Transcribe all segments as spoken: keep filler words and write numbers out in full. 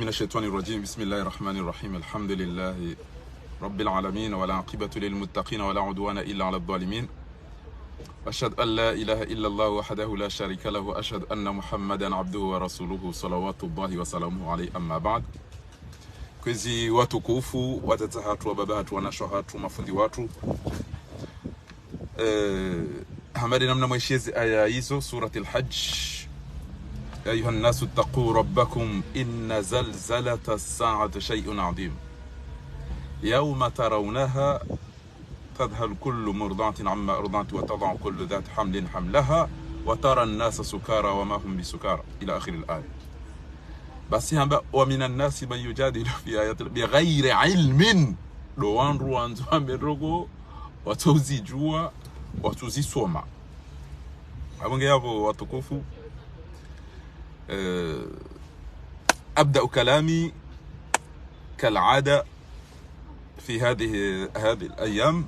من الشيطان الرجيم. بسم الله الرحمن الرحيم. الحمد لله رب العالمين، والعاقبة للمتقين، ولا عدوان إلا على الظالمين. أشهد أن لا إله إلا الله وحده لا شريك له، وأشهد أن محمدا عبده ورسوله، صلوات الله وسلامه عليه، أما بعد. Kwezi watukufu, wadzadze hatru, wababa hatru, wanashe hatru, mafundi watru. Eh, hama de namna mweshiye ze aya izo, Surat al-Hajj. يا أيها الناس اتقوا ربكم إن زلزلة الساعة شيء عظيم. يوم ترونها تذهل كل مرضعة عما أرضعت وتضع كل ذات حمل حملها وترى الناس سكارى وما هم بسكارى إلى آخر الآية. Basi hamba, ومن الناس من يجادل في آيات الله بغير علم. Ndo wandru wandzo wambe ndrongoo, watsuzijua, watsuzisoma. Apvo nge yapvo watukufu. Eh, أبدأ كلامي كالعادة في هذه، هذه الأيام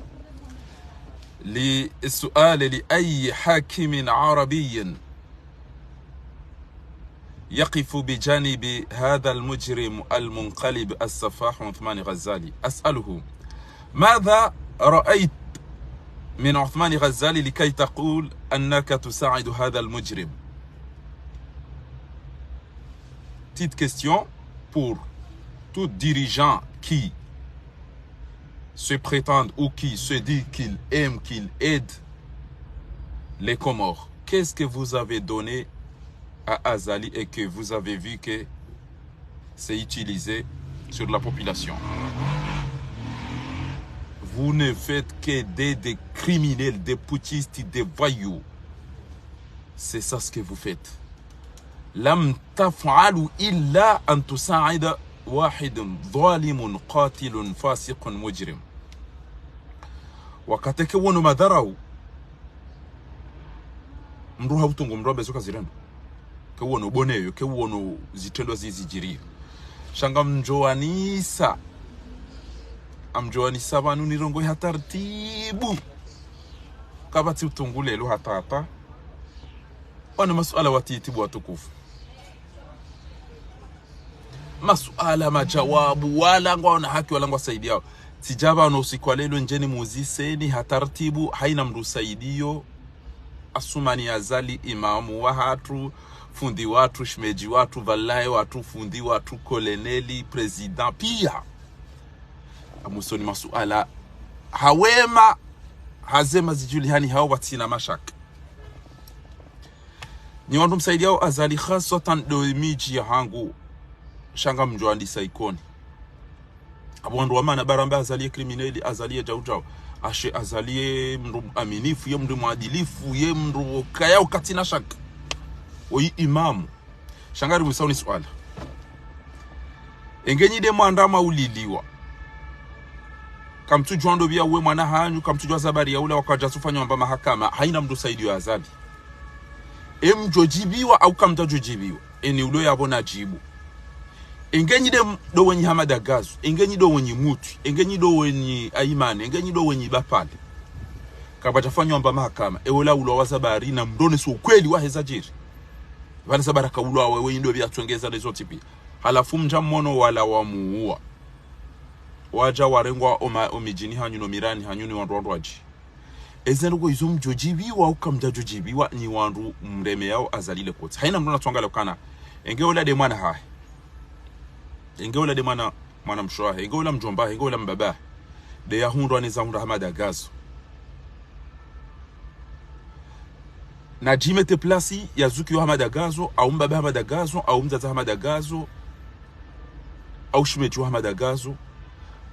للسؤال لأي حاكم عربي يقف بجانب هذا المجرم المنقلب السفاح عثمان غزالي. أسأله: ماذا رأيت من عثمان غزالي لكي تقول أنك تساعد هذا المجرم؟ Petite question pour tout dirigeant qui se prétend ou qui se dit qu'il aime, qu'il aide les Comores. Qu'est-ce que vous avez donné à Azali et que vous avez vu que c'est utilisé sur la population ? Vous ne faites que des, des criminels, des putschistes, des voyous. C'est ça ce que vous faites. لم تفعلوا إلا أن تساعد واحد ظالم قاتل فاسق مجرم. Wakati ke wono madharau, mndru hautungu mndru ambe zo kazirendwa. Ke wono boneyo, ke wono zitrendwa zizijiriyo. Sha ngamdjo wanisa, ngamdjo wanisa pvanu nirongoe ha taratibu. Kapvatsi utungu lelo hata hata. Wana masuala watiti bo watukufu. Masuala, majawabu, wala ngwaona haki, wala ngwasaidiao. Tsidja pvanu usiku wa lelo ndjeni muziseni ha taratibu, haina mndru usaidiyo. Asumani, Azali, imamu wahatru, fundi watru, shemedji watru, pvalaye watru, fundi watru, koloneli, président, piya. Amusoni masuala ha wema, ha zema zidjulihani hao pvatsina mashaka. Nyi wandru msaidiao Azali, khaswatan ndo midji yahangu, sha ngamdjo wandisa Ikoni. Apvo wandru wamana baramba Azali ye criminel, Azali ye djaudjau. Ashe Azali ye mndru aminifu, ye mndru mwadilifu, ye mndru kayao katsina shaka. Oyi imamu. Sha ngari mwisauni suala. Engenyi de mwandama uliliwa. Kamtsudjua ndo piya uwe mwana hanyu, kamtsudjua zabari ya ula wakadja sufanya wamba mahakama, haina mndru saidiyo Azali. Emdjo djibiwa au kamdjadjo djibiwa. Eni ulo yapvo nadjibu. Engenyi de m-, ndo wenyi Hamada Gazou, engenyi ndo wenyi Mutwi, engenyi ndo wenyi Aimane, engenyi ndo wenyi Bapale. Kapvadjafanya wamba mahakama, ewe la ulwa wa zabari na mndronese ukweli wahe zadjiri. Pvale zabari ka ulwa wewe indo piya tsongeza lezo tipi. Halafu mdja mwono wala wamuua. Wadja warengwa oma-, omidjini hanyu no mirani hanyu ni wandru wandru wadji. Eze ndrongoo izo mdjo djibiwa, au kamdjadjo djibiwa, nyi wandru mremeyao Azali le kotsi. Haina mndru natsongale ukana. Enge ula de mwana hahe. Enge ula de mwana, mwana mshe wahe. Enge ula mdjomba hahe. Enge ula mbaba hahe. De yahundrwa neza hundra Hamada Gazou. Nadjimete plasi ya zuki wa Hamada Gazou, au mbaba Hamada Gazou, au mdzadze Hamada Gazou, au shemedji wa Hamada Gazou.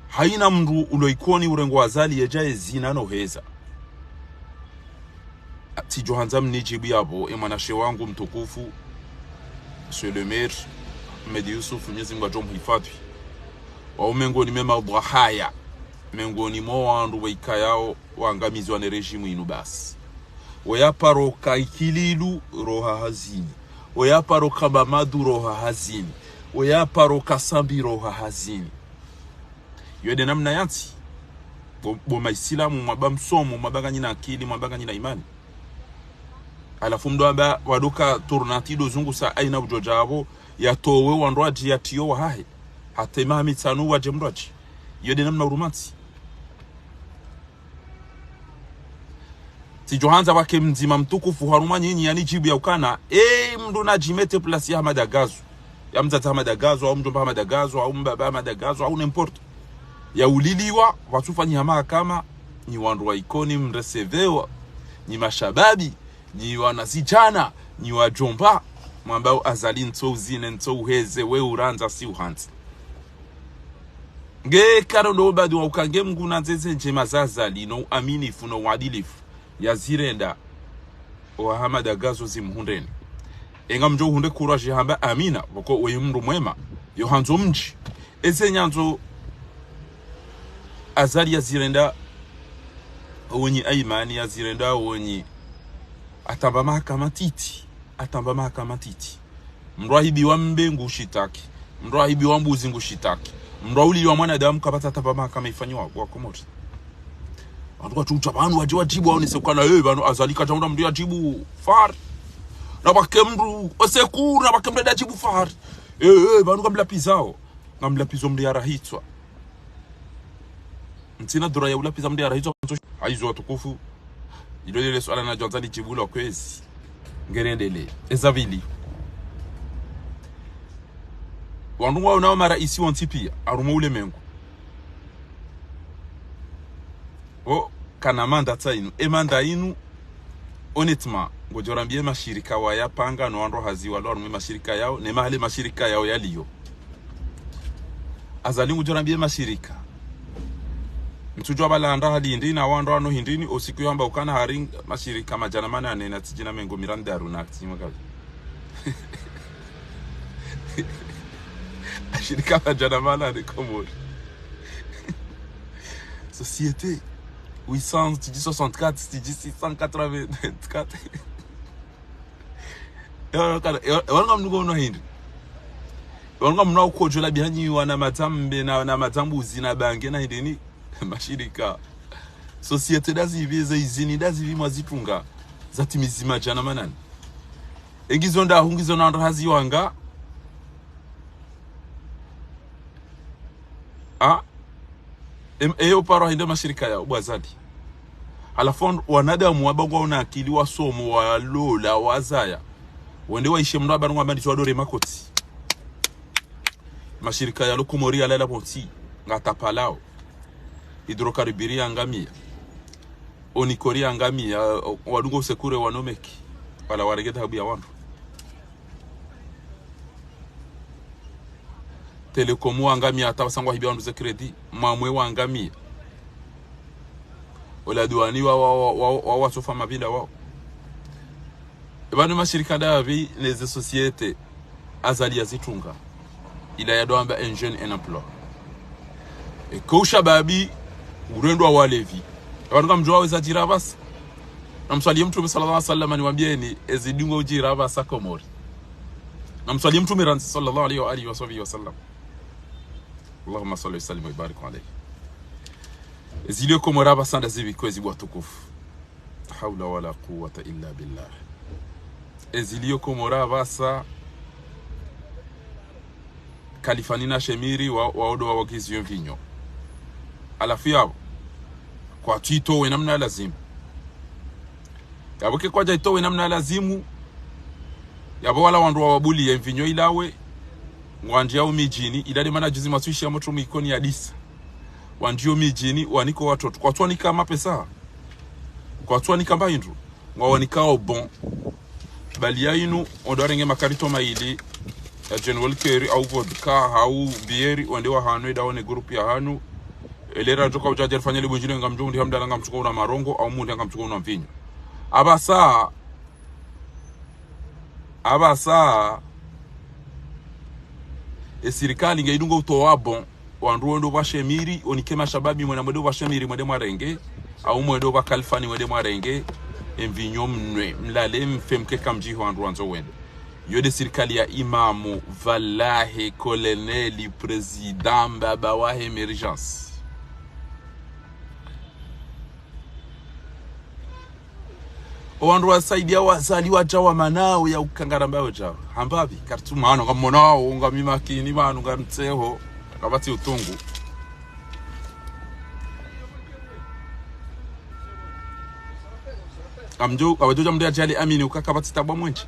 Haina mndru ulo Ikoni urengwa Azali yedja ezina no heza. Tsidjo handza mnidjibu yapvo, e mwanashe wangu mtukufu, Monsieur le maire, Ahmed Youssouf, Mwenyezi Mungu adjo mhifadhwi. Wao mengoni mwe madhwahaya, mengoni mwa wandru waikayao wangamizwa ne régime inu basi. Oya paro ka Ikililu roha hazini. Oya paro ka Bamadu roha hazini. Oya paro ka Sambi roha hazini. Yo de namna yantsi. Bo, bo maisilamu, mwaba msomo, mwaba nganyina akili, mwaba nganyina imani. Halafu mdo amba wadoka tournante ido zungusa haina udjo djapvo, yatowe wandru wadji yatiyo wahahe. Hata emaha mitsanu wadje mndru wadji. Iyo nde namna urumantsi. Tsidjohandza pvwake mdzima mtukufu harumwa nyinyi yanidjibu ya ukana, e mndru nadjimete place ya Hamada Gazon. Ya mdzadze Hamada Gazon, au mdjomba Hamada Gazon, au mbaba Hamada Gazon, au n'importe. Ya uliliwa, pvatsufanyiha mahakama, nyi wandru wa Ikoni mresevewa, nyi mashababi, nyi wanazidjana, nyi wadjomba, mwambao Azali ntso uzine, ntso uheze, we urandza si uhandzi. Nge karo ndo ubadi wa uka nge Mngu nandzeze ndjema za Azali, no uaminifu, no uadilifu, yazirenda, wa Hamada Gazon zimhundreni. Enga mdjo uhundre courage hamba amina, pvoko weye mndru mwema, yo handzo mdji. Eze nyandzo Azali yazirenda, wonyi Aimani yazirenda, wonyi atamba mahakama ntiti, atamba mahakama ntiti. Mndru ahibiwa mbe ngushitaki. Mndru ahibiwa mbuzi ngushitaki. Mndru auliliwa mwanadamu kapvatsi hata pvwa mahakama ifanyiwa wa Komori. Wandru watsudja pvanu wadje wadjibu waonese ukana, eh, pvanu Azali kadjaona mndru yadjibu Fahari. Na pvwake mndru, au secours, na pvwake mndru yadjibu Fahari. Eh, eh, pvanu ngamlapvizao. Ngamlapvizo mndru yarahitswa. Ntsina droit ya ulapviza mndru yarahitswa. Haizo watukufu. Ilo lele suala nadjo handza nidjibu la kwezi. Ngerendelee. Eza pvili. Wandru ngwaonao maraisi wontsi pia, harumwa ulemengu. O, kana mandat sa inu. E mandat inu, honnêtement, ngodjo rambie mashirika wayapanga no wandru hazi walo harumwa mashirika yao, ne mahali mashirika yao yaliyo. Azali ngudjo rambie mashirika. Mtsudjua pvala anda hali hindri na wandru wanu hindrini, o siku yamba ukana hari mashirika madjana manane na tsidjina mengo mirandaru na tsi mwaka. Mashirika madjana manane Komori. Société huit cent, tsidji soixante-quatre, tsidji six cent quatre-vingt-quatre. Ewa, kana, ewa, ewa, ngamnuko mno hindri. Ewa, ngamnuko kodjola bihanyi wana madzambe na, na madzambuzi na bange na hindrini. Mashirika. Société ndazipvi, ze izini ndazipvi mwazitunga. Zatimizi madjana manane. Engizo ndahu ngizo na wandru hazi wanga. Ah? Em, eyo paro hindri mashirika yao, bo Azali. Halafu wanadamu wamba ngwaona akili, wasomo, walola, wazaya. Wende waishe mndru amba ngwamba ndisho wadore makoti. Mashirika yalo Komori yalala pvontsi, ngatapalao. Hydrocarbures yangamia. Onicor yangamia, wadungo usekure wanomeki. Wala warenge dhahabu ya wandru. Telecom wangamia, hata wasangwa hibi wandru ze crédit. Mamwe wangamia. Ola douane wa, wa, wa, wa, wa, watsofa mapinda wao. Epvanu mashirika ndapvi ne ze société Azali yazitunga. Ila yado amba un jeune, un emploi. Eka ushababi urendwa walevi. Epvanu ngamdjuao eza djiri apvasa. Namswaliye Mtrume swallallahu alayhi wasallam, niwambieni, ezi ndrongoo udjiri apvasa Komori. Namswaliye Mtrume randzi swallallahu alayhi wa alihi wa sahbihi wa sallam. Allahumma swalli wa sallim wa barik alayhi. Ezilio Komori apvasa ndazipvi kwezi bo watukufu. Hawla wala quwwata illa billah. Ezilio Komori apvasa, Kalifani na Shemiri wa, waondo wawagiziyo mvinyo. Halafu yapvo, kwatsu itowe namna lazimu. Yapvo ke kwadja itowe namna lazimu, yapvo wala wandru wawabuliye mvinyo ilawe, ngwandjiyao midjini, ila nde mana juzi matsuishi ya motro mwikoni ya disa. Wandjiyo midjini, waniko watoto. Kwatsuwanika mapesa. Kwatsuwanika mba hindru. Ngwawanikao bon. Bali ya inu, ondo warenge makarito mayili ya Johnnie Walker, au vodka, au bière, wende wahanwe ndawo ne groupe yahanu. Elera djoka udja djerifanya libunjilo ngamdjo undi hamdala ngamtsuko una marongo, au mundi ngamtsuko una mvinyo. Apvasa, apvasa, esirikali nge idungo utowa bon. Wandru wendo pvwa Shemiri, onike mashababi mwende mwende pvwa Shemiri mwende mwarenge, au mwende pvwa Kalifani mwende mwarenge, emvinyo mnwe, mlale, mfe mkeka mdjihi wandru wandzo wende. Yo nde sirikali ya imamu, pvalahe, koloneli, président, mbaba wahe émergence. Owandru wasaidiya Azali wadja wamanawo ya ukangara mbayo dja. Hamba pvi, karitsumano, ngammonao, ngami makini pvanu, ngamtseho, kapvatsi utungu. Ngamdjo, ngamdjo dja mndru yadjali amini uka kapvatsi tabu mwenje.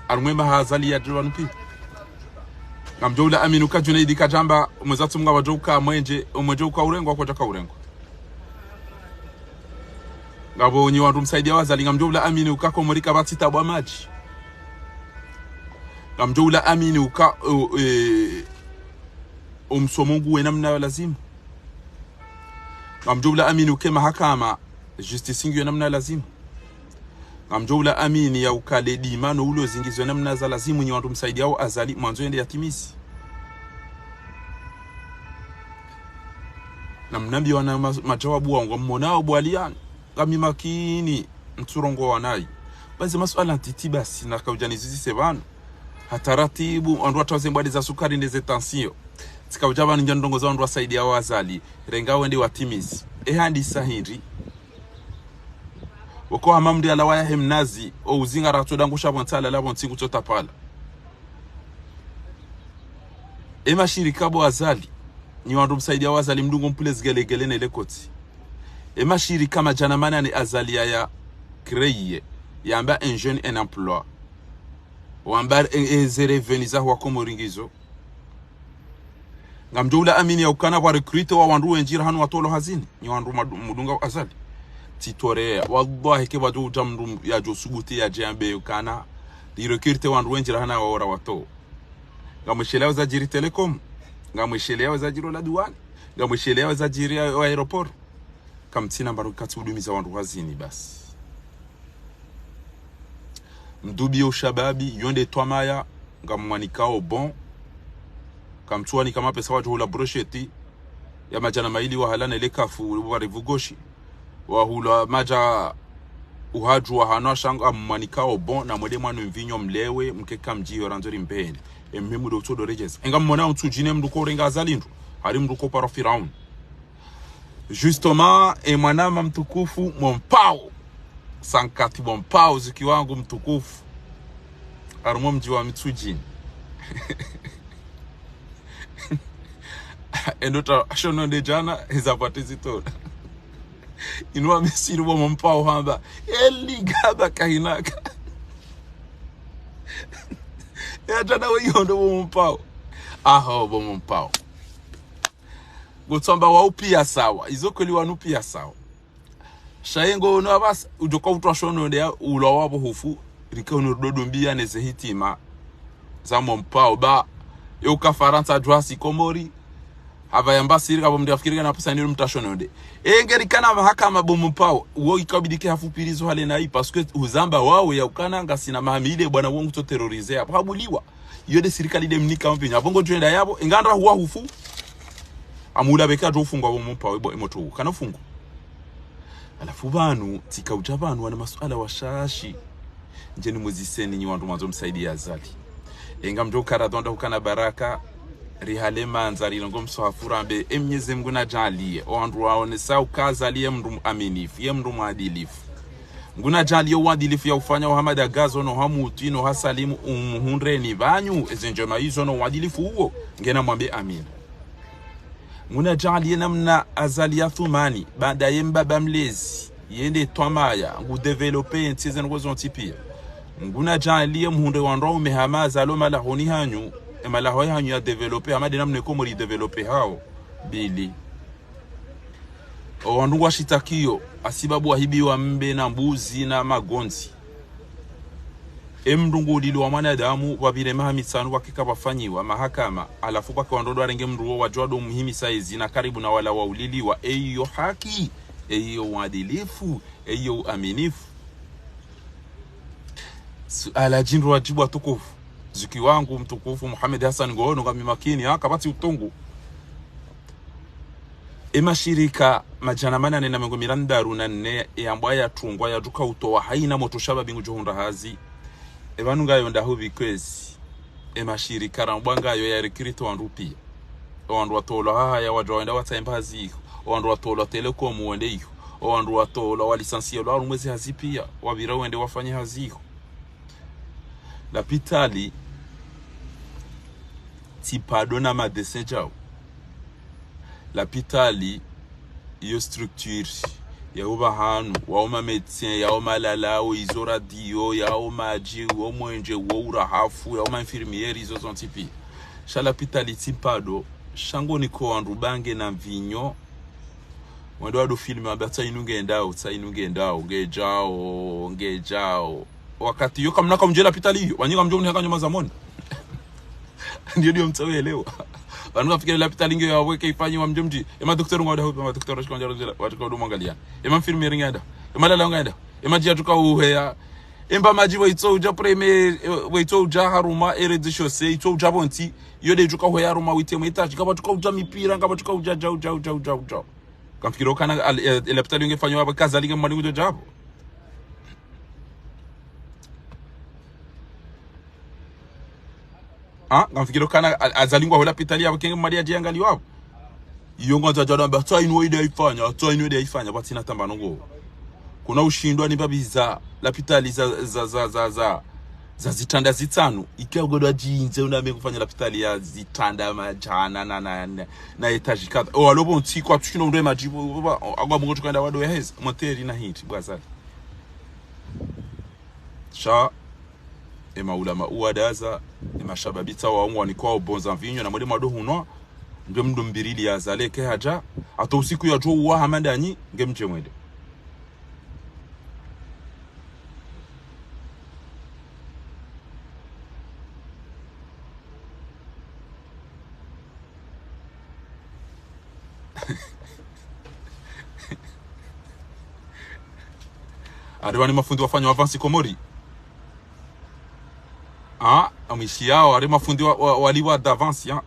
Harumwa emaha Azali yadjali pvanu pia. Ngamdjo ula amini uka Junaidi kadjamba, mwezi wa tsumu ngwadjo uka mwenje, omwenje uka urengwa, kwadjaka urengwa. Ngapvo nyi wandru msaidiya Azali, ngamdjo ula amini uka Komori kapvatsi tabu ya madji. Ngamdjo ula amini uka, o, e, omsomo nguwe namna ya lazimu. Ngamdjo ula amini uka emahakama, justice ngiyo namna ya lazimu. Ngamdjo ula amini ya uka ledima no ulozi ngizo namna za lazimu, nyi wandru msaidiya Azali, mwandzo yende yatimizi. Namnambiwa na ma-, madjawabu wangu, ngammonao bwaliani, ngami makini, mtsurongowa nayi. Basi masuala ntiti basi, nakaudja nizuzise pvanu. Ha taratibu, wandru watsaha ze mbwadi za sukari nde ze tension. Tsikaudja pvanu ndja ndrongoza wandru wasaidiya Azali, renga wende watimizi. Ehandisa hindri. Woko hama mndru yalawa yahe mnazi, o uzinga ratso dangusha pvo ntsi alala pvo ntsi ngutsotapala. Emashirika bo Azali, nyi wandru msaidiya Azali mdungo mpule zigelegele ne lekoti. Emashirika madjana manane Azali yaya créé, yamba un jeune un emploi. Wamba e, e, ze revenu za hwa Komori ngizo. Ngamdjo ula amini ya ukana pvwa recruter wa wandru wendji rahana watolwa hazini, nyi wandru madu-, mdunga Azali. Tsitoreya, wallahi ke pvwadjo udja mndru yadjo subuti yadje yambe ukana, li recruter wandru wendji rahana waora wato. Ngamwisheleya zadjiri Telecom, ngamwisheleya zadjiri la douane, ngamwisheleya zadjiri ya, ya aéroport. Kamtsina mbaro katsi udumiza wandru hazini basi. Mdubi yo ushababi, yo nde twamaya, ngamwanikao bon. Kamtsuwanika mapesa wadjo hula brochette ya madjana mayili wahala ne lekafu, warivugoshi. Wahula madja uhadju wahano ashangu ngamwanikao bon, na mwende mwanu mvinyo mlewe, mkeka mdjiyo randzo rimpeni. Emhimu do utsodo redjeza. Enga mmona utsudjine mndru ko urenga Azali ndru. Hari mndru ko paro Firaun. Justement, e mwanama mtukufu, Mompao. Sankati Mompao, zuki wangu mtukufu. Harumwa mdji wa Mitsudjini. Endo tashono nde djana, eza pvati zitona. Inu wa misiri bo Mompao hamba. Eli gaba kahinaka. Ya djana we yondo bo Mompao. Aho, bo Mompao. Ngutsamba wa upia sawa, izo kweli wanu pia sawa. Sha ye ngo ono apvasa, udjoka utwa shono nde ya ulwa wapvo hufu, rike ono rudodo mbia ne ze hitima za Mompao ba, yo uka Farantsa djwasi Komori, hapva yamba siri kapvo mndru yafikiri kana pvasa nilo mtashono nde. Enge rikana mahakama bo Mompao, uwo ikabidi ke hafupirizo hale nayi, parce que uzamba wawe ya ukana ngasina mahamile bwana wo ngutso terroriser, apvo habuliwa. Iyo nde sirikali nde mnika mpinyo. Apvo ngodjo enda yapvo, enga ndra huwa hufu. Amula beka djo ufungwa bo Mompao, ebo emoto. Kana ufungwa. Halafu pvanu, tsika udja pvanu, wana masuala washashi. Ndjeni muziseni nyi wandru mwandzo msaidiya Azali. Enga mdjo ukara dhonda hukana baraka, rihale mandza, rilongo mswahafu rambe, e Mnyezi Mngu nadjaliye, o wandru waonesa uka Azali ye mndru mwaminifu, ye mndru mwadilifu. Ngu nadjaliye uadilifu ya ufanya wa Hamada Gazo no ha Muti no ha Salimu umuhundreni pvanyu, eze ndjema izo no uadilifu uwo, ngena mwambe amina. Ngu nadjaliye namna Azali ya Thumani, baanda ye mbaba mlezi, ye nde twamaya, ngu développer ye ntsi eze ndrongo zontsi pia. Ngu nadjaliye muhundre wandru waume hama Azali o malahoni hanyu, e malaho hanyu ya développer, hama nde namna e Komori développer hao, mbili. O wandru ngwashitakiyo, hasibabu wahibiwa mbe na mbuzi na magondzi. E mndru ngu ulilo wa mwanadamu, pvapvire maha mitsanu pvwakeka pvwafanyiwa mahakama, halafu pvwake wandru ndo warenge mndru wo wadjo wado muhimisa ezi na karibu na wala wauliliwa, eyiyo haki, eyiyo uadilifu, eyiyo uaminifu. Suala djindru wadjibu watukufu. Zuki wangu mtukufu Mohamed Hassan Ngono ngami makini, ha, kapvatsi utungu. E mashirika madjana manane na mengo mirandaru na nne yambwa yatungwa yadjuka utowa haina motro shababi ngudjo hundra hazi. E pvanu ngayo ndahu pvi kwezi. E mashirika rambwa ngayo ya recruter wandru pia. O wandru watolwa hahaya wadjo wenda watsahe mbazi iho. O wandru watolwa Telecom wende iho. O wandru watolwa, wa licencié lwa harumwa ezi hazi pia, wapvira wende wafanye hazi iho. Lapitali tsi pado na madese djao. Lapitali iyo structure ya upvahanu, wao ma médecin, yao malalao, izo radio, yao madji, uo mwenje, uo urahafu, yao ma infirmière, izo zontsi pia. Sha lapitali tsi pado, sha ngo niko wandru bange na mvinyo, wende wado filmé, wamba tsa inu ngendao, tsa inu ngendao, ngedjao, ngedjao. Wakati iyo kamuna kamdje lapitali iyo, wanyi kamdjo unihaka nyoma za moni. Ndiyo, ndiyo mtsawe elewa. Wanu kafikiri lapitali nge ya weke ifanyi wa mdje mdji. Ema docteur ngwada hupe, ema docteur shika ngwada hupe, watu kwa udo mwangalia. Ema infirmière ngwada. Ema lala ngwada. Ema djia tuka uheya. Emba madji wa itso udja premier, wa itso udja harumwa, e rez-de-chaussée, itso udja pvontsi. Iyo de tuka uheya harumwa huitième étage. Ngapvo tuka udja mipira, ngapvo tuka udja, dja, dja, dja, dja, dja. Kamfikiri ukana al-, e, e lapitali nge fanyo wapvo, ka Azali nge mwali ngudjo dja pvo. Ah, kamfikiri ukana al-, Azali ngwaho lapitali yapvo kenge mwali yadje yangalie wapvo. Iyo ngwandzo djado amba, tsa inu ide ifanya, tsa inu ide ifanya, pvatsina tamba nongo. Kuna ushindwa ni mbapvi za lapitali za, za, za, za, za, za zitranda zitsanu, ike ugodo adjindze una mengo fanya lapitali ya zitranda madjana na, na, na, na étage kadha. O, alo pvontsi kwatsu shindwa undre madjibu, o, agwa mungo tukaenda wado ya hezi, moteri na hindri, bwa Azali. Sha, e maulama uwadaza, e mashababi tsa wa ungwa ni kwao bonza mvinyo, na mwende mwado hunwa, nge mdo mbirili ya Azali ke hadja, hata usiku yadjo uwa hama ndanyi, nge mdje mwende. Ari wani mafundi wafanya avance Komori. Ah, amwishi yao, ari mafundi wa, wa, waliwa d'avance, ya.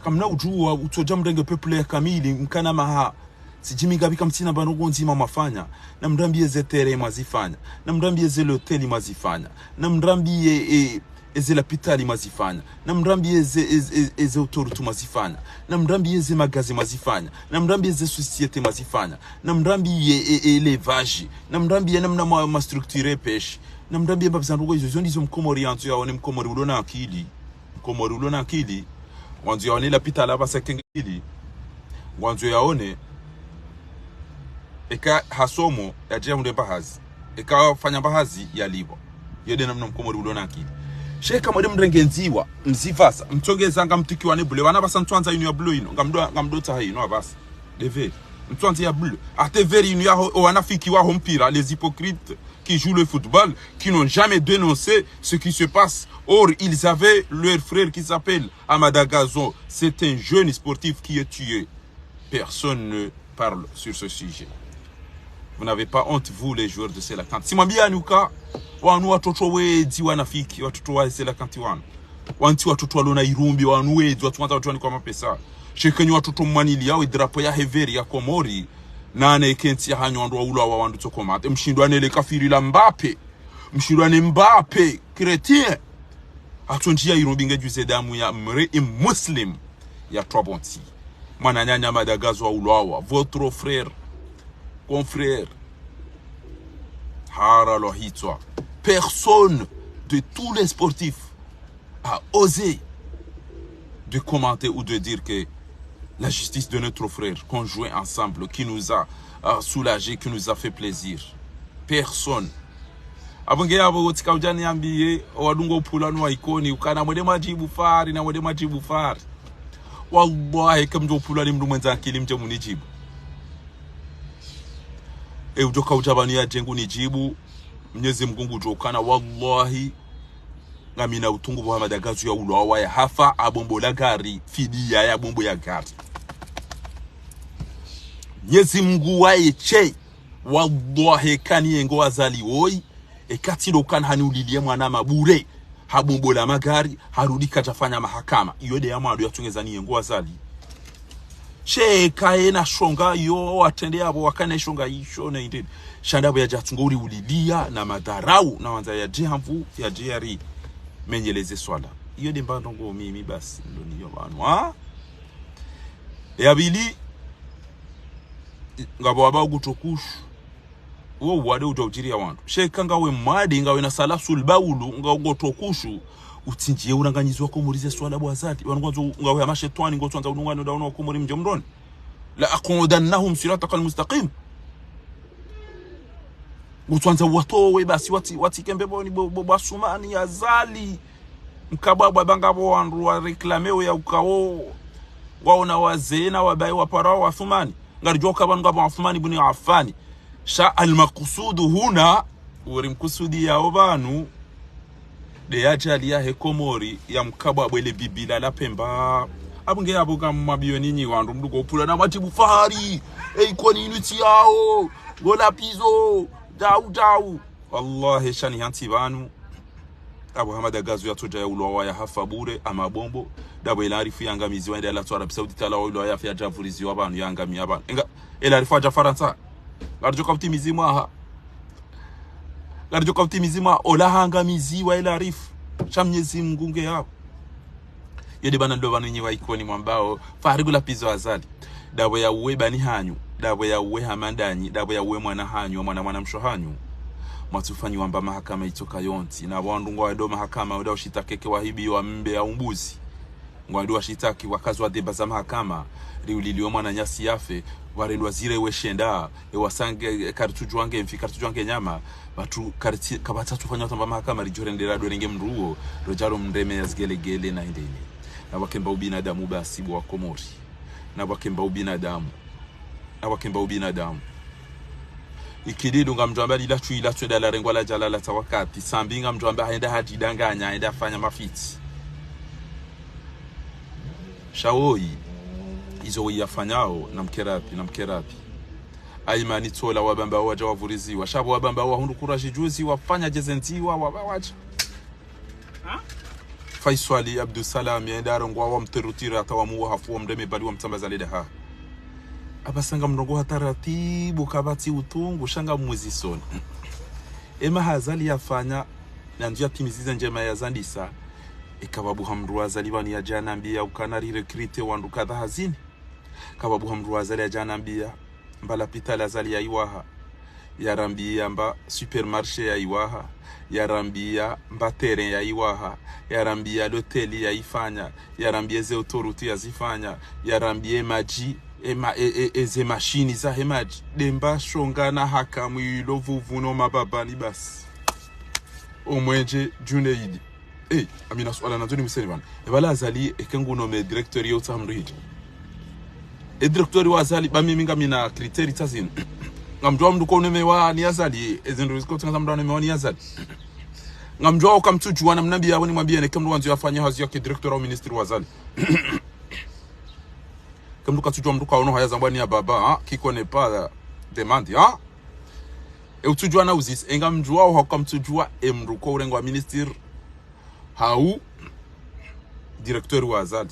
Kamna udjuwa, utsodja mrenge peuple ya kamili, mkana maha, sijimi gabi kamtsina bano gondzi ma mafanya, na mrambiye ze terrain mwazifanya, na mrambiye ze loteli mwazifanya, na mrambiye, e, eze lapitali mwazifanya, na mrambiye eze, eze, eze, eze autoroute mwazifanya, na mrambiye eze magazi mwazifanya, na mrambiye eze société mwazifanya, na mrambiye, e, e, élevage, na mrambiye namna mwa, mwa structure pêche, na mrambiye mbapvi za ndrongoo izo, izo ndizo mkomori yandzo yaone, mkomori ulo na akili. Mkomori ulo na akili, wandzo yaone lapitali apvasa kenge ili, wandzo yaone, eka hasomo, yadje yahundre mbahazi, eka fanya mbahazi, yalipvwa. Iyo de namna mkomori ulo na akili. Sha eka mwende mrenge ndziwa, mzipvasa, mtsongeza ngamtikiwa ne bleu, wana apvasa ntswandza inu ya bleu inu, ngamdo, ngamdo tsaha inu apvasa. De vert. Ntswandza ya bleu. Ate vert inu yaho, o wanafiki waho mpira, les hypocrites qui jouent le football, qui n'ont jamais dénoncé ce qui se passe. Or, ils avaient leur frère qui s'appelle Amada Gazon. C'est un jeune sportif qui est tué. Personne ne parle sur ce sujet. Vous n'avez pas honte, vous, les joueurs de Cœlacanthes. Simwambiani uka, wanu watoto wedzi wanafiki, watoto wa Cœlacanthes wanu. Wantsi watoto walo na irumbi, wanu wedzi, wantsi wandza watoto wani kwa mapesa. Sha eka nyi watoto mwaniliya we drapeau yahe vert ya Komori, nane eka ntsi yahanyu wandru wa ulawa wandru tsokomate. Mshindwa nele kafiri la Mbappé. Mshindwa ne Mbappé, chrétien. Atso ndjiya irumbi ngedjuze damu ya mri muslim ya twabontsi. Mwananyanya Amada Gazon wa ulawa, votre frère, confrère. Hara lo hitswa. Personne de tous les sportifs a osé de commenter ou de dire que la justice de notre frère, qu'on jouait ensemble, qui nous a, euh, soulagés, qui nous a fait plaisir. Personne. Apvo nge apvo wotsika udjani yambiye, owadungo upvulwa ni wa Ikoni, ukana mwende mwadjibu fari, na mwende mwadjibu fari. Wallahi, eka mdjo upvulwa ni mndru mwendza akili mdje munidjibu. E udjoka udja pvanu yadje ngu nidjibu, Mnyezi Mngu ngudjo ukana, wallahi, ngamina utungu pvo Amada Gazon ya ulawa ya hafa, ha bombo la gari, fidiya ya bombo ya gari. Mnyezi Mngu waye she, wallahi, eka ni yengo Azali woyi, eka tsi ndo ukana hani uliliye mwana mabure, ha bombo la magari, harudi kadjafanya mahakama. Iyo de ya mwando yatsungeza ni yengo Azali. Sha eka yena shonga yo, watrende apvo wakana shonga isho na indeni. Sha ndapvo yadja tsungo uri uliliya na madharau, na wandza yadje hamvu, yadje yari menyeleze swala. Iyo nde mba ndrongoo mimi basi ndo niyo pvanu, ha? Ya pvili, ngapvo wamba ngutsokoshu. Wo uwade udja udjiriya wandru. Sha eka ngawe mwade, ngawe na salasul baulu, nga-, ngotsokoshu, utsindjiye uranganyizi wa Komori ze swala bo Azali. Wanu ngwandzo ngawe ha mashetwani, ngotsandza udungane nda wanu wa Komori mdje mdroni. لأقعدن لهم صراطك المستقيم. Ngotsandza uwatowe basi watsi, watsi kembe boni bo, bo, bo Asumani, Azali. Mkabwa bwa banga bo wandru wa réclamer ya ukao. Waona wazee na wabaye waparao wa Asumani. Ngaridjuwa ukaya pvanu ngapvo Uthmani ibn Affani. Sha al-maqsudu huna, uri mkusudiya opvanu, nde ye ajali yahe Komori ya mkabwa bwele bibila la Pemba. Apvo nge apvo ngamwambiyo nyinyi wandru mndru ngopvula na matibu fahari. Ei, kwani inu tsi yawo. Ngola pizo. Dau, dau. Wallahi, sha ni hantsi pvanu. Apvo Hamada Gazou yatsodja yaulwa waya hafa bure, ha mabombo. Ndapvo El Arif yangamiziwa, yende yalatwa Arabie Saoudite, yalawa yaulwa yafa, yadja pvuriziwa pvanu, yangamiya pvanu. Inga, El Arif hadja Farantsa. Ngaridjo ka utimizi mwaha. Ngaridjo ka utimizi mwaha, ola hangamiziwa El Arif. Sha Mnyezi Mngu nge yapvo. Yo nde pvanu ndo pvanu nyi wa Ikoni mwambao, fahari ngola pizo Azali. Ndapvo yauwe bani hanyu, ndapvo yauwe hamandanyi, ndapvo yauwe mwana hanyu, mwana mwanamshe hanyu. Mwatsufanyiwa mba mahakama itsoka yontsi. Na wandru ngwawendo mahakama, wenda ushitaki eka wahibiwa mbe ya umbuzi. Ngwawendo washitaki wakazi wa demba za mahakama, riuliliwe mwananyasi yafe, warendwa zire we shenda, e wasange, karitsudjuwa nge mfi, karitsudjuwa nge nyama, pvatsu, karitsi, kapvatsi tsufanya hata mba mahakama, ridjorendera dwerenge mndru uwo, rodjaro mreme ya zigelegele na indeni. Na wake mba ubinadamu basi bo wa Komori. Na wake mba ubinadamu. Na wake mba ubinadamu. Ikililu ngamdjo amba lila tswi la tswenda larengwa ladja lala tsa wakati. Sambi ngamdjo amba haenda hadjidanganya, haenda hafanya mafitsi. Sha woyi, izo woyi yafanyao, na mkerapi, na mkerapi. Aimani tsola wabamba wadja wavuriziwa. Sha pvo wabamba wahundru kuraji juzi, wafanya djezendziwa, waba wadja. Faiswali Abdusalam, yaenda harongwa wamterutira hata wamuwa hafu wamreme bali wamtsambaza leda ha. Apvasa ngamrongoo ha taratibu kapvatsi utungu, sha ngamuzisoni. Ema ha Azali yafanya, na ndziya yatimiziza ndjema yazandisa. Eka pvapvuha mndru wa Azali pvanu yadja yanambiya ukana rirecruter wandru kadha hazini. Kapvapvuha mndru wa Azali yadja yanambiya mba lapitali Azali yayiwaha. Yarambiya mba supermarché yayiwaha. Yarambiya mba terrain yayiwaha. Yarambiya l'hôtel yayifanya. Yarambiya ze autoroute yazifanya. Yarambiya madji, ema, e, e, e, ze mashini zahe madji. Nde mba shonga na haka mwilo vuvu no mababani basi. Omwenje Junaidi. Eh, ngamina suala nandzo nimuseni pvanu. Epvala Azali, eke ngu nommé directeur yo utsaha mndru hindri. E directeur wa Azali, ba mimi ngamina critère tsa zinu. Ngamdjuwa mndru ko unomewa ni Azali, e zindru ziko tsangaza mndru anomewa ni Azali. Ngamdjuwa uka mtsudjuwa na mnambiya apvo nimwambiye neke mndru wandzo yafanye hazi yake directeur au ministre wa Azali. Ke mndru katsudjuwa mndru kaono haya zambwa ni ya baba, ha? Qui connaît pas, demande, ha? E utsudjuwa na uzise, e ngamdjuwa, hauka mtsudjuwa, e mndru ko urengwa ministre, hau directeur wa Azali.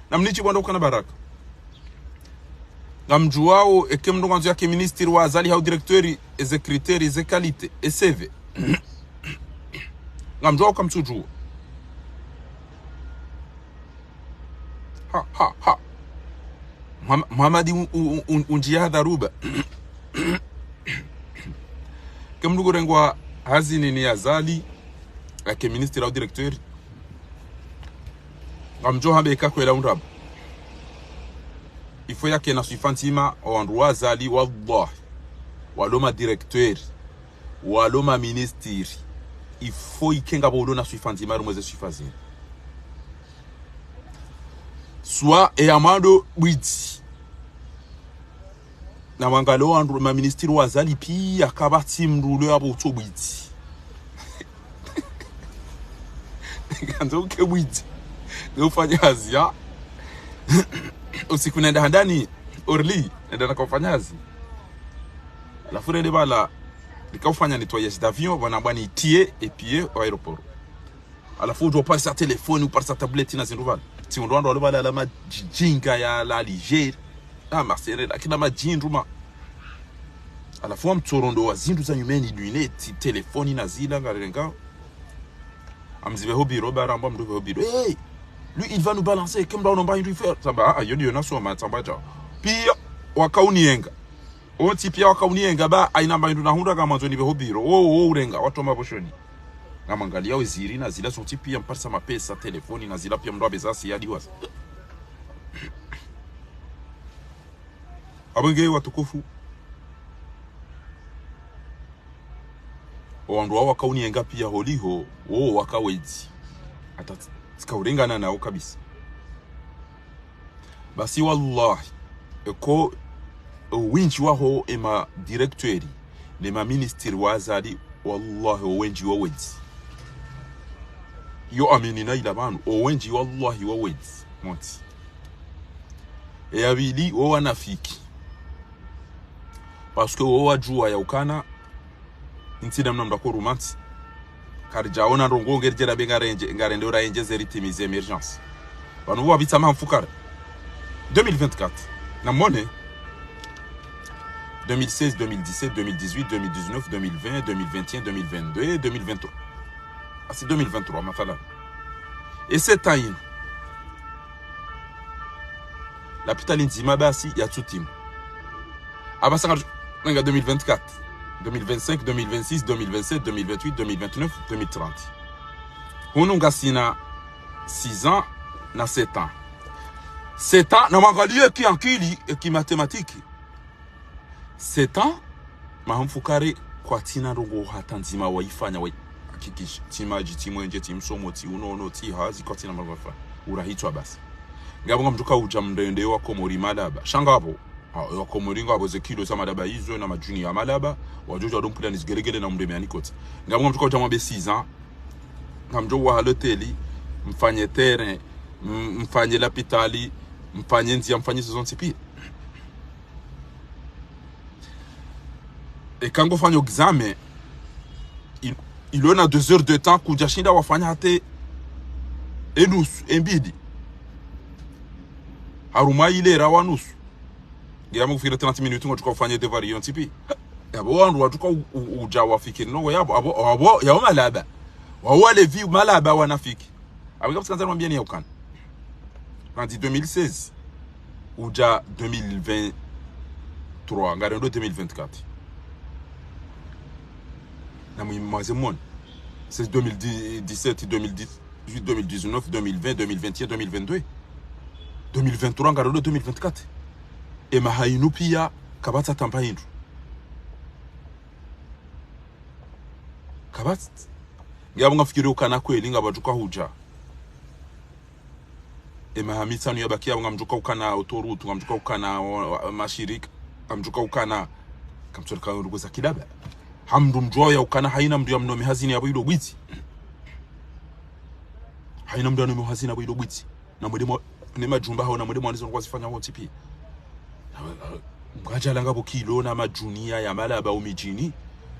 Na mnishi bwanda ukana baraka. Ngamdjuwao, eke mndru ngwandzo yake ministre wa Azali hau directeur, eze critère, eze qualité, e C V. Ngamdjuwao kamtsudjuwa. Ha, ha, ha. Muham-, Muhamadi un-, un-, un-, undjiya ha dharuba. Ke mndru kurengwa hazini ni Azali, yake ministre au directeur. Ngamdjo hambe eka kwela undrabo. Il faut yake na swifa ndzima, o wandru wa Azali, wallahi. Walo ma directeur, walo ma ministre. Il faut ike ngapvo ulo na swifa ndzima, harumwa ze swifa zinu. Swa e ya mwando bwidzi. Na mwangalo wandru ma ministre wa Azali piya kapvatsi mndru ulo yapvo utso bwidzi. Kandzo uke bwidzi. Nge ufanya hazi ya. Usiku nenda handani, Orly, nenda naka ufanya hazi. Halafu rende pvala, nika ufanya nettoyage d'avion, pvanu pvwani itiye, epiye, o aéroport. Halafu udjo uparisa telefoni, uparisa tableti na zindru pvala. Tsi undru wandru walo pvala ala madjinga ya la Algérie. Ah, masere, lakini madjindru ma. Halafu wamtsorondo wa zindru za nyumeni, luneti, telefoni na zila, ngarengao. Amzibe ho biro, ba ramba mndru be ho biro. Hey, lui, il va nous balancer, comme dans le bas, il fait. Tsamba, ah, yo ndiyo nasoma, tsamba dja. Piya, wakauniyenga. Wontsi piya wakauniyenga, ba, haina mba hindru nahundra ngamwandzo nibe ho biro. Wo, wo, urenga, watoma boshoni. Ngamwangaliya weziri, na zila zontsi piya mparisa mapesa, telefoni, na zila piya mndru abeza si yadiwaza. Abwenge watukufu. Owandru wawo wakauniyenga piya holiho, wo wakawedzi. Hata tsi-, tsikaurengana nawo kabisa. Basi wallahi, eka owendji waho ema directeur, ne ma ministre wa Azali, wallahi owendji wawedzi. Yo amini na ila pvanu, owendji wallahi wawedzi. Montsi. Eya pvili, wo wanafiki. Parce que wo wadjuwa ya ukana, ntsi namna mndru ako rumanti. Karidjaona ndrongo ngeridjera be ngarendje, ngarende ora endje ze rythme ze émergence. Pvanu pvo wapvitsa maha mfukare. Deux mille vingt-quatre. Na mone. Deux mille seize, deux mille dix-sept, deux mille dix-huit, deux mille dix-neuf, deux mille vingt, deux mille vingt et un, deux mille vingt-deux, deux mille vingt-trois. Ah, c'est deux mille vingt-trois, mathalan. E sept ans inu. Lapitali ndzima basi yatsutimu. Apvasa ngari, nanga deux mille vingt-quatre, deux mille vingt-cinq, deux mille vingt-six, deux mille vingt-sept, deux mille vingt-huit, deux mille vingt-neuf, deux mille trente. Hunu ngasina six ans na sept ans. Sept ans, na mwangaliye ki ankili, e ki mathématique. Sept ans, maha mfukare kwatsina ndrongo hata ndzima wayifanya, wayihakikisha. Tsi madji, tsi mwenje, tsi msomo, tsi unono, tsi hazi, kwatsina ndrongo wayifanya. Urahitswa basi. Ngapvo ngamdjo kaudja mrende wa Komori malaba. Sha ngapvo, ah, wa Komori ngapvo ze kilo za malaba izo na madjuni ya malaba, wadjo dja wado mpvula ni zigelegele na mreme anikoti. Ngapvo ngamdjo kaudja mwambe six ans, ngamdjo waha loteli, mfanye terrain, m-, mfanye lapitali, mfanye ndziya, mfanye zo zontsi piya. Eka ngofanya examen, il, il y en a deux heures de temps, kudjashinda wafanya hata enusu, embili. Harumwa ile ra wa nusu. Ngira mkufikira trente minutes ngodjo kaufanya devoir yontsi piya. Yapvo wandru wadjo ka u-, u-, udja wafikiri no, yapvo, apvo, apvo, yapvo malaba. Wawo walevi malaba wanafiki. Apvo kapvatsi kandza nimwambiyeni ya ukana. Randzi deux mille seize, udja deux mille vingt-trois, ngarendo deux mille vingt-quatre. Na mwi-, mwaze mone. C'est deux mille dix-sept, deux mille dix-huit, deux mille dix-neuf, deux mille vingt, deux mille vingt et un, deux mille vingt-deux. Deux mille vingt-trois, ngarendo deux mille vingt-quatre. E maha inu piya, kapvatsi tamba hindru. Kapvatsi. Ngiyapvo ngamfikiri ukana kweli ngapvadjo kahudja. E maha mitsanu yabaki yapvo ngamdjo kaukana autoroute, ngamdjo kaukana, o, o, mashirika, ngamdjo kaukana, kamtsori ka ndrongo za kilaba. Ha mndru mdjuwa ya ukana haina mndru ya mnome hazini yapvo ilo bwidzi. Haina mndru ya mnome hazini yapvo ilo bwidzi. Na mwende mwa, ne majumba hawo na mwende mwa nizo nkwazifanya wontsi piya. Na, na, mkadjala ngapvo kilo na madjuni ya, ya malaba umidjini.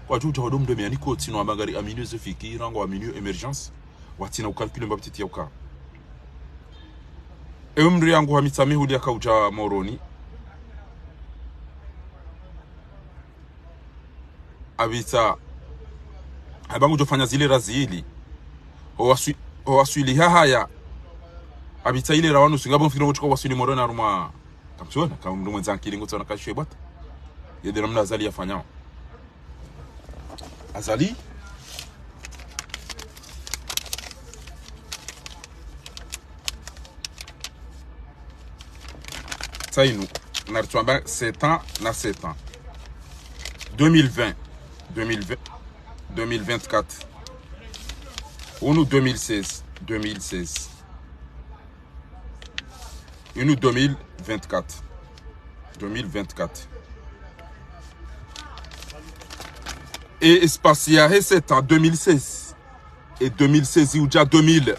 Kwadjudja wado mdome yani kotsi no wamba ngari amini ze fikira, ngo amini émergence. Watsina ukalkile mbapvi titi ya uka. Ewe mndru yangu ha Mitsamihuli yakaudja Moroni. Apvitsa, hamba ngudjofanya zile ra zili. Ho waswi-, ho waswili hahaya. Apvitsa ile ra wa nusu, ngapvo mfikiri ngotsuka waswili Moroni harumwa. Kamtsiona, kamndru mwendza ankili ngutsona kashwe bwata. Yede namna Azali yafanyao. Azali. Tsainu, naritswamba sept ans na sept ans. Deux mille vingt, deux mille vingt, deux mille vingt-quatre. Unu deux mille seize, deux mille seize. Inu deux mille vingt-quatre. Deux mille vingt-quatre. E espace yahe sept ans, deux mille seize. E deux mille seize udja deux mille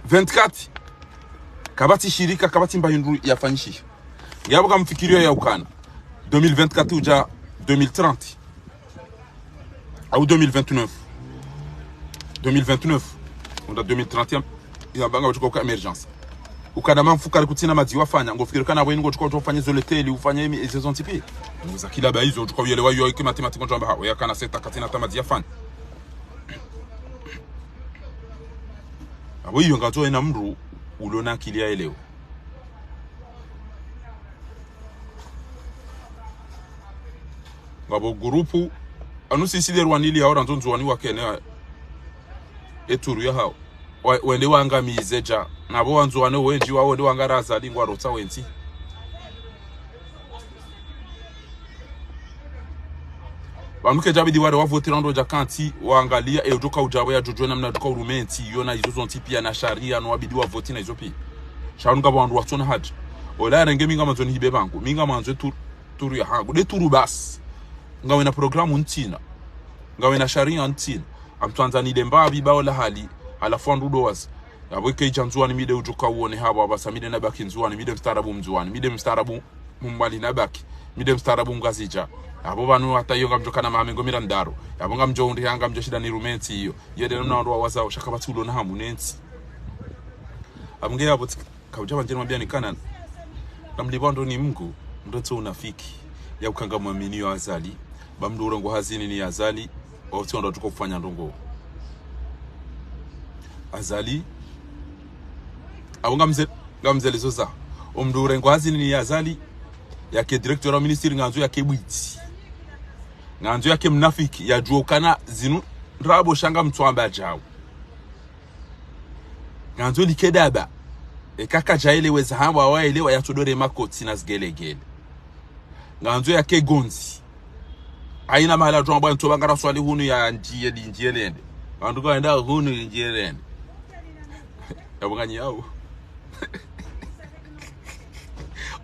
vingt-quatre. Kapvatsi shirika, kapvatsi mba hindru yafanyishiha. Ngiyapvo kamfikiriyo ya ukana. Deux mille vingt-quatre udja deux mille trente. Au deux mille vingt-neuf. Deux mille vingt-neuf. Unda deux mille trente ya, yamba ngapvatsuka uka émergence. Ukana mamfukari kutsina madzi wafanya, ngofikiri kana wenu ngotsuka ufanya zo loteli, ufanya emi, ezo zontsi piya. Nguza kilaba izo, utsuka uyelewa yo, ike mathématique ngotsuka amba ha, oya kana sept ans katsina ta madzi yafanya. Apvo iyo ngandzo ena mndru ulo na akili yaelewe. Ngapvo gurupu, anu sisi de Rwanda ili yahora ndzo Ndzuwani wakene e turu yahao. Wa-, wende wangamize dja. Napvo Wandzuwani wendji wao wende wangara Azali ngwarotsa wentsi. Pvanu kedjabidi wale wavotera ndo dja kantsi, waangalia, e udjoka udjapvo yadjodjuwa namna djoka urume ntsi, iyo na izo zontsi pia na sharia, no wabidi wavoti na izo pia. Sha unu ngapvo wandru watsona hadja. Ola yarenge mi ngamandzo nihibe pvangu, mi ngamandzo e tur-, turu yahangu. De turu basi. Ngawe na programu ntsina. Ngawe na sharia ntsina. Amtwandza nile mbapvi ba ola hali, halafu wandru ndo wazi. Yapvo ike idja Ndzuwani mi de udjoka uone hapvo, apvasa mi de nabaki Ndzuwani, mi de mstaarabu Mndzuwani, mi de mstaarabu Mmwali nabaki, mi de mstaarabu Mngazidja. Yapvo pvanu hata iyo ngamdjokana maha mengo mirandaru. Yapvo ngamdjo undri ha ngamdjo shinda nirume ntsi iyo. Iyo de namna wandru wawazao, sha kapvatsi ulo na hamu ne ntsi. Apvo nge yapvo tsi-, kaudja pvandjeni mwambia ni kanani. Namlipvwa ndo ni Mngu, mndru tso unafiki. Ya uka ngamwamini yo Azali. Ba mndru urongoa hazini ni Azali. Wao tsi wandru watsuka ufanya ndrongoo. Azali. Apvo ngamze-, ngamzelezo za. O mndru urongoa hazini ni Azali. Yake directeur wa ministère ngandzo yake bwidzi. Ngandzo yake mnafiki. Yadjuwa ukana zinu ndrabo sha ngamtsoamba djau. Ngandzo like daba. Eka kadjaelewa eza hambwa waelewa yatsodore makotsi na zigelegele. Ngandzo yake gondzi. Haina mahala djwambwa ntso ba ngaraswali hunu ya ndjiye li ndjiye lende. Wandru kawenda hunu li ndjiye lende. Yapvo nganyi yapvo.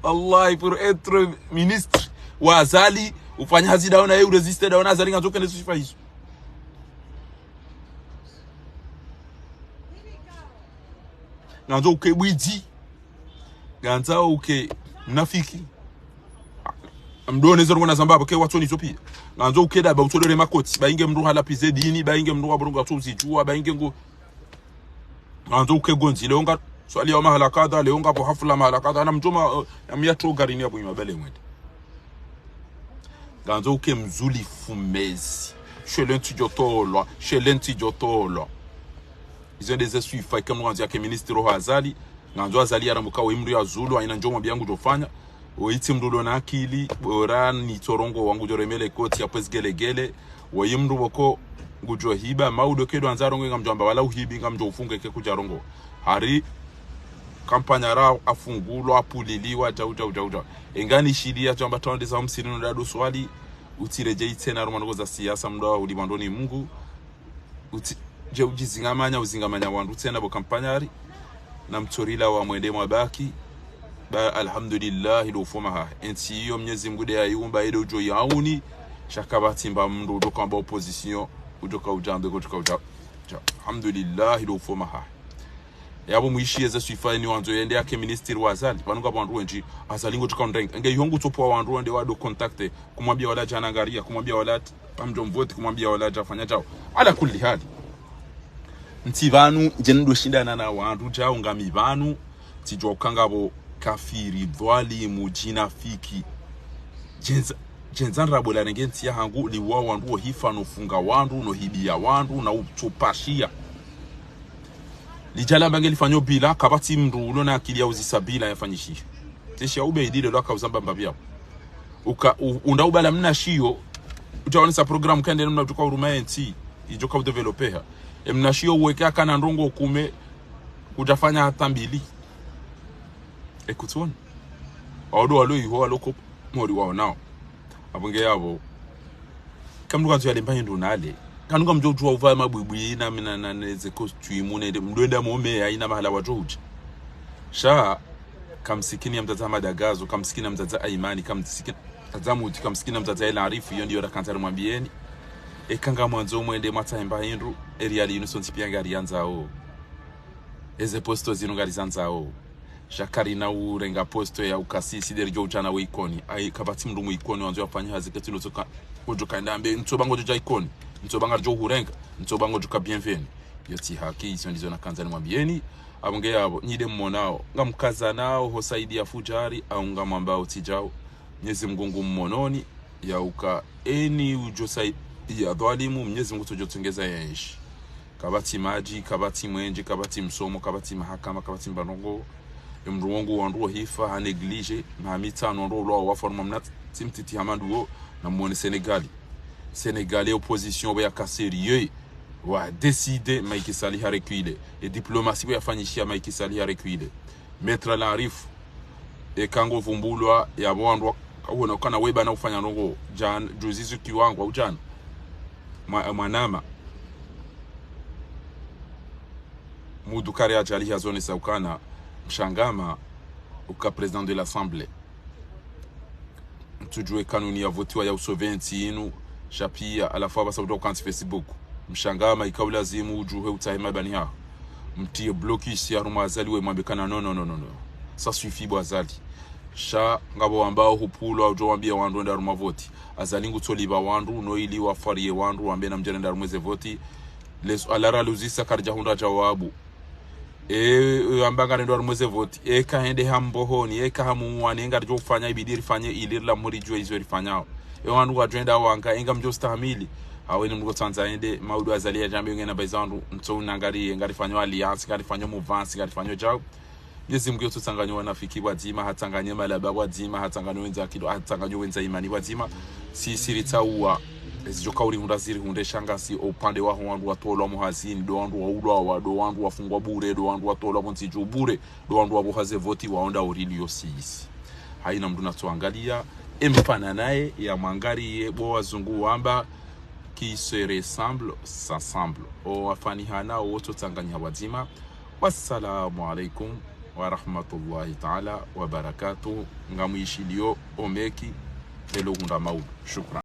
Wallahi, pour être ministre wa Azali, ufanya hazi daona, ye urésister daona Azali ngandzo kene susifa hizo. Ngandzo uke bwidzi. Ngandzo uke mnafiki. Mdone zero ngona zamba apvo ke watsoni zo pia. Ngandzo uke daba utsodore makotsi. Ba inge mndru halapize dini, ba inge mndru wa burongo atso uzidjuwa, ba inge ngo. Ngandzo uke gondzi. Leo nga swali ya mahala kadha, leo ngapvo hafla mahala kadha. Na mdjoma, eh, ya miya to garini ya bunyuma bele mwende. Ngandzo uke mzuli fumezi. Shele ntsi djotolwa, shele ntsi djotolwa. Izo nde ze swifa ike mndru ngandzo yake ministre ho Azali. Ngandzo Azali yarambuka we mndru ya zulu, haina ndjo mwambia ngudjofanya. Wo itsi mndru ulo na akili, bora ni tsorongoa ngudjoremele kotsi ya pvwezi gelegele. Wo yi mndru woko ngudjohiba, ma udo kedo andza rongoe ngamdjo amba wala uhibi ngamdjo ufunge ke kudjarongoa. Hari kampanya ra afungulwa, apuliliwa, djau, djau, djau, djau. Engani shiliya djamba taonde za msini no dadu swali, utsiredjei tsena harumwa ndrongoo za siasa, mndru wa ulipvwa ndo ni Mngu. Utsi, dje udjizingamanya, uzingamanya wandru tsena bo kampanya hari. Na mtsorila wa mwende mwabaki. Ba alhamdulillah, ilo ufoma ha. Entsi iyo Mnyezi Mngu de yayiumba, ede udjo yauni. Sha kapvatsi mba mndru, udjoka mba opposition, udjoka udjambe, udjoka udja-, dja. Alhamdulillah, ilo ufoma ha. Yapvo mwishiye ze swifa ni wandzo yende yake ministre wa Azali. Pvanu ngapvo wandru wendji, Azali ngudjoka undrenga. Nge iyo ngutsopvwa wandru wende wado contacter, kumwambia wala djana ngaria, kumwambia wala t-, pvamdjo mvoti, kumwambia wala djafanya djao. Ala kulli hali. Ntsi pvanu, ndje ndo shindana na wandru djao ngami pvanu, tsidjuwa uka ngapvo kafiri, dhwalimu, djinafiki. Djendza, djendza ndrabo larenge ntsi yahangu, liwa wandru, wohifa, no funga wandru, no hibiya wandru, na utsopashiya. Lidjala mbange lifanyo bila, kapvatsi mndru ulo na akili ya uzisa bila yafanyishiha. Tsi sha ube idile lwaka uzamba mbapvi yapvo. Uka, u-, unda ubala mna shiyo, udja wanisa programu kende mna udjuka uruma entsi, idjoka udévelopper ha. E mna shiyo uweke akana ndrongoo kume, kudjafanya hata mbili. E kutsoni. Waodo walo iho walo ko mori waonao. Apvo nge yapvo. Ka mndru kandzo yalemba hindru nale. Kanu ngamdjo udjuwa uva mabwibwi na mina na neze costume nende mndru enda mome haina mahala wadjo udja. Sha, kamsikini ya mdzadze Ahmada Gazo, kamsikini ya mdzadze Aimani, kamsikini ya mdzadze Mudi, kamsikini ya mdzadze El Arifu, iyo ndiyo rakandza rimwambieni. Eka ngamwandzo mwende mwatsahe mba hindru, e riyali inu sontsi pia ngariyandzao. Eze posto zinu ngarizandzao. Sha karina urenga posto ya ukasisi de ridjo udjana we Ikoni. Ai, kapvatsi mndru mu Ikoni wandzo yafanye hazi ketsi ndo tsoka. Ngodjoka enda ambe, ntsoba ngodjo dja Ikoni. Ntsoba ngaridjo uhurenga. Ntsoba ngodjoka bienvenue. Iyo tsi haki, izo ndizo nakandza nimwambieni. Apvo nge yapvo, nyi de mmonao. Ngamkazanao, ho saidi ya fujari, au ngamwambao tsi djao. Mnyezi Mngu ngu mmononi, ya uka eni udjo saidi ya dhwalimu, Mnyezi Mngu tsodjo tsongeza ya enshi. Kapvatsi madji, kapvatsi mwenje, kapvatsi msomo, kapvatsi mahakama, kapvatsi mbandrongo. Emndru wongu wandru wahifa, ha négligé, maha mitsanu wandru waulwa wafa, harumwa mna tsi mtiti hama nduwo, na mwone Sénégal. Sénégal, e opposition, pvo yaka sérieux, wa décidé, Macky Sall ha reculé. E diplomatie, pvo yafanyishiha, Macky Sall ha reculé. Maître Larif, eka ngo vumbulwa, yapvo wandru wa-, kawona ukana weba na ufanya ndrongo, djana, juzi zu kiwango, au djana. Mwa-, mwanama. Mudu kari ajali ya zone sa ukana, Mshangama, uka président de l'Assemblée. Ntsudjuwe kanuni ya votiwa ya usauver ntsi inu, sha piya, halafu apvasa utoka ntsi Facebook. Mshangama ika ulazimu udjuhe utsahe mabani haho. Mtriye blocus ya harumwa Azali we mwambe kana non, non, non, non, non. Ça suffit bo Azali. Sha ngapvo wambao hupvulwa udjo wambiya wandru wende harumwa voti. Azali ngutsoliva wandru, no ili wafwariye wandru, wambe namdje rende harumwa ze voti. Leso alara luzisa karidja hundra djawabu. E, e, amba ngarendo harumwa ze voti. Eka hende ha Mbohoni, eka ha Muwani, e ngaridjo ufanya ibidi rifanye ili rila mhuri djuwe izo rifanyao. E wandru wadjo enda wanga, e ngamdjo stahamili. Hawe ni mndru tsandza ende, maudu Azali ya djambe ngena baiza wandru, ntso unangari, ngarifanyo alliance, ngarifanyo mouvance, ngarifanyo djau. Mnyezi Mungu yotso tsanganya wanafiki pvwadzima, hatsanganye malaba pvwadzima, hatsanganye wendza akili, hatsanganye wendza imani pvwadzima. Si siri tsauwa, ezidjoka urihundra zirihundre sha ngasi, upande waho wandru watolwa muhazini, ndo wandru waulwawa, ndo wandru wafungwa bure, ndo wandru watolwa pvo ntsi dju bure, ndo wandru wapvoha ze voti waonda orili yo sisi. Haina mndru natso angaliya, emfana naye ya mwangariye, bo wazungu wamba, qui se ressemble, s'assemble. O wafanihana, o wotso tsanganyiha pvwadzima. Wassalamu alaikum wa rahmatullahi ta'ala wa barakatuh. Ngamwishiliyo omeki, elo hundra maudu. Shukran.